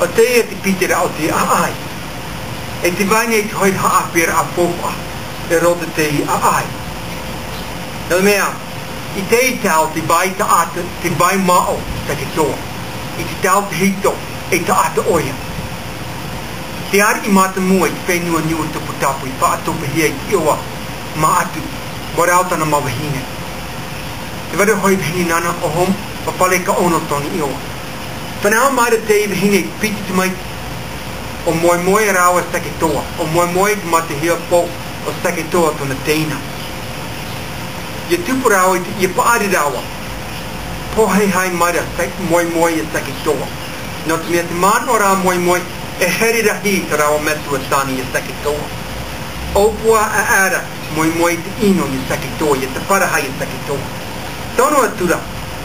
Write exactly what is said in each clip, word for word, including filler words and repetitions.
ʻO teie te piti ra o te ʻaʻai. E te vai nei te hoeraʻa haʻapiʻiraʻa faufaʻa e roto i te ʻaʻai. Nō te mea, i teie tau te vai taʻata, te vai māʻa o Saketoa. I te tau tahito, e taʻata ʻoia. Te ariʻi mātāmua i te fenua Niuatoputapu i faʻatopahia i te ʻoa māʻa atu, ʻua rau tāna mau vahine. Te vārua hoʻi vahine nāna ʻo Hom, ʻua pale ka ʻono tōna ʻoa. Fānaʻo mai ra teie vahine i te piti tamaiti. ʻO Moemoe rāua Saketoa, ʻo Moemoe te matahiti pō, ʻo Saketoa tōna teina. ʻIa tupu rāua i te, ʻia paʻari rāua. Pōhaʻihaʻi mai ra Sa-, Moemoe iā Saketoa. Nō te mea te manaʻo ra Moemoe, e here rahi tā rāua metua tāne iā Saketoa. ʻOpua ʻaʻera Moemoe i te ʻino iā Saketoa, ʻia taparahi iā Saketoa. Tono atu ra,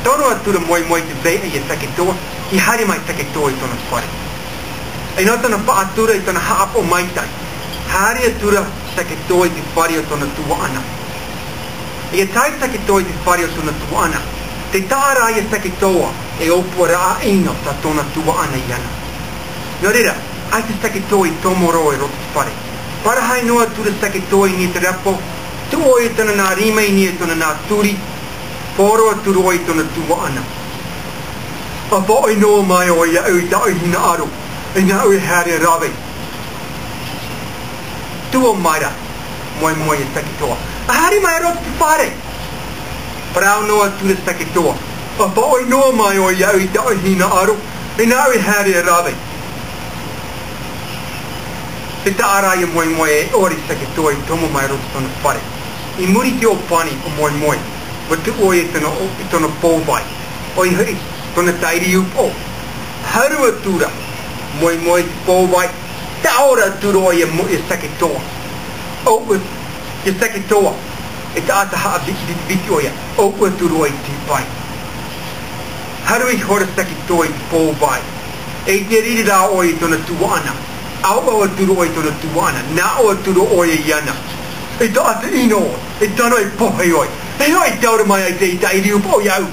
tono atu ra Moemoe i te vaiʻa iā Saketoa, ʻia haere mai Saketoa i tōna fare. E nō tāna faʻatura i tāna haʻapaʻo maitaʻi, haere atu ra Saketoa i te fare o tōna tuaʻana. ʻIa tae Saketoa i te fare o tōna tuaʻana, tē taʻa ra iā Saketoa e ʻōpuaraʻa ʻino tā tōna tuaʻana iāna. Nō reira, ʻaita Saketoa i tomo roa i roto i te fare. Parahi noa atu ra Saketoa i niʻa i te repo, tuʻu ʻoia i tōna nā rima, i niʻa i tōna nā turi, poro atu roa i tōna tuaʻana. ʻA faʻaʻoi noa mai ʻoe iāʻu i taʻu hinaʻaro, e nāʻu e haere e rave. Tuʻu mai ra Moemoe iā Saketoa. ʻA haere mai i roto i te fare. Parau noa atu ra Saketoa. ʻA faʻaʻoi noa mai ʻoe iāʻu i taʻu hinaʻaro, e nāʻu e haere e rave. Tē taʻa ra iā Moemoe e ʻore Saketoa i tomo mai i roto i tōna fare. I muri i te ʻōpani o Moemoe, ʻua tuʻu ʻoia i tōna, i tōna pōvai. ʻOia hoʻi, tōna taʻiri upoʻo. Haru atu ra Moemoe i te pōvai, taʻo ra atu roa iā Mo-, iā Saketoa. ʻOua, iā Saketoa, e taʻata haʻaviti-, viti-, viti ʻoia, ʻoua atu roa i te vai. Haru iho ra Saketoa i te pōvai. E i te riri rā ʻoia i tōna tuaʻana. ʻAuʻau atu roa i tōna tuaʻana. Nā ʻō atu roa ʻoia iāna. E taʻata ʻino, e tāna e pohe ʻoe. E hoʻi, taura mai ʻaita i taʻiri upoʻo iāʻu.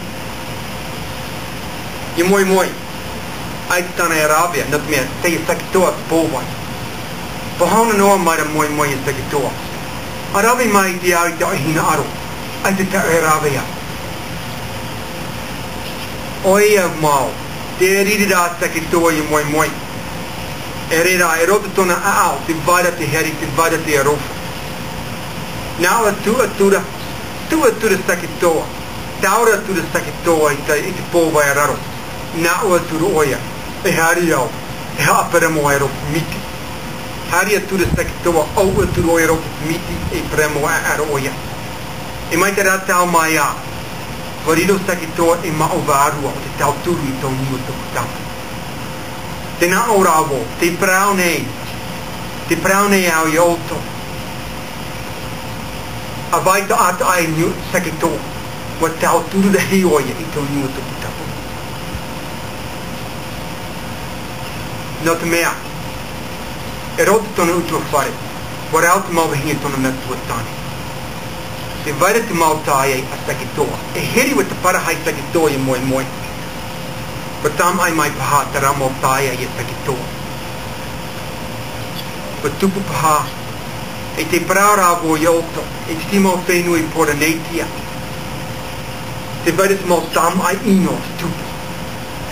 Iā Moemoe. ʻAita tāna e ravea, nō te mea, tei iā Saketoa te pōvai. Pāhono noa mai ra Moemoe iā Saketoa. ʻA rave mai i te ao i taʻu hinaʻaro, ʻaita tāʻu e ravea. ʻOia mau, tē riri ra Saketoa iā Moemoe. E reira, e roto tōna ʻāʻau, tē vai ra te here, tē vai ra te aroha. Nā ʻō atu, atu ra, tuʻu atu ra Saketoa. Taura atu ra Saketoa i te, i te pōvai a raro. Nā ʻō atu ra ʻoia, e haere au, e haʻaparau mau i roto i te miti. Haere atu ra Saketoa, ʻaita ʻaore atu ra ʻoia i roto i te miti, e parau mau ʻaʻaro ʻoia. E mai terā tau mai ā, ʻua riro Saketoa ei māʻa vārua ʻo te tauturu i tō Niuatoputapu. Tē nā ʻō ra vau, tē parau nei, tē parau nei au iā ʻoutou. ʻA vai taʻata ʻaita Niu-, Saketoa, ʻua tauturu rahi ʻoia i tō Niuatoputapu. Nō te mea, e roto tōna ʻutuāfare, ʻua rau te mau vahine tōna metua tāne. Tē vai ra te mau tāiai a Saketoa, e here ʻua taparahi Saketoa iā Moemoe. ʻUa tāmaʻi mai paha terā mau tāiai iā Saketoa. ʻUa tupu paha, e tē parau ra vau iā ʻoutou, e te mau fenua i Pōrīnetia. Tē vai ra te mau tāmaʻi ʻino i tupu.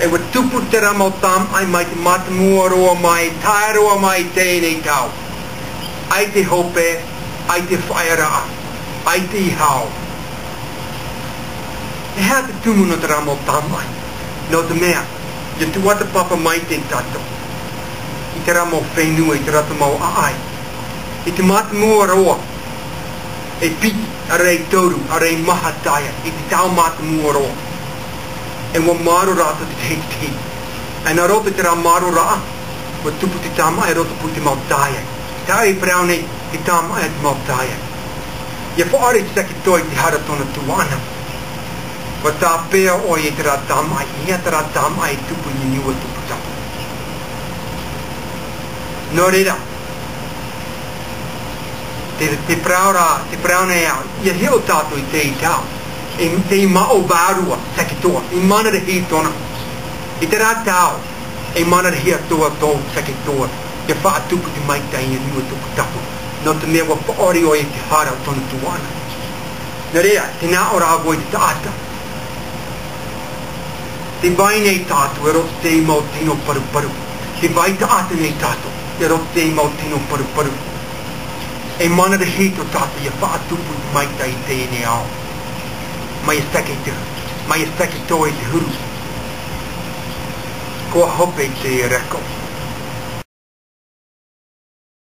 E ʻua tupu terā mau tāmaʻi mai te mātāmua roa mai, tae roa mai i teie nei tau. ʻAita e hope, ʻaita e faʻaearaʻa, ʻaita e hao. E aha te tumu nō terā mau tāmaʻi? Nō te mea, ʻia tuatāpapa maitaʻi tātou i terā mau fenua, i terā mau ʻāʻai. I te mātāmua roa, e piti, ʻaore rā e toru, ʻaore rā e maha taeaʻe, i te tau mātāmua roa. E ʻua mārō rātou te tahi i te tahi. E nā roto i terā mārōraʻa, ʻua tupu te tāmaʻi i roto pū i te mau tāiai. Taʻu e parau nei, te tāmaʻi a te mau tāiai. ʻIa faʻaʻore Saketoa i te hara tōna tuaʻana. ʻUa tāpeʻa ʻoia i terā tāmaʻi, e aha terā tāmaʻi e tupu i Niuatoputapu. Nō reira, te, te parau ra, te parau nei au, ʻia hiʻo tātou i teie tau. E, te māʻa vārua, Saketoa, e mana rahi tōna. I terā tau, E manarahia atoʻa tō, sake atoʻa, e faʻatupu i te maitaʻi i niʻa i tō tātou tapu. Nō te mea ʻua faʻaʻore ʻoe i te hara o tōna tuaʻana. Nā reira, tē nā ʻō ra vau i te taʻata. Tē vai nei tātou, e roto i te mau tino paruparu. Tē vai taʻata nei tātou, e roto i te mau tino paruparu. E manarahia tō tātou ia faʻatupu i te maitaʻi i teie nei ao. Mai e sake te, mai e sake atoʻa i te huru. ʻUa hope te reko.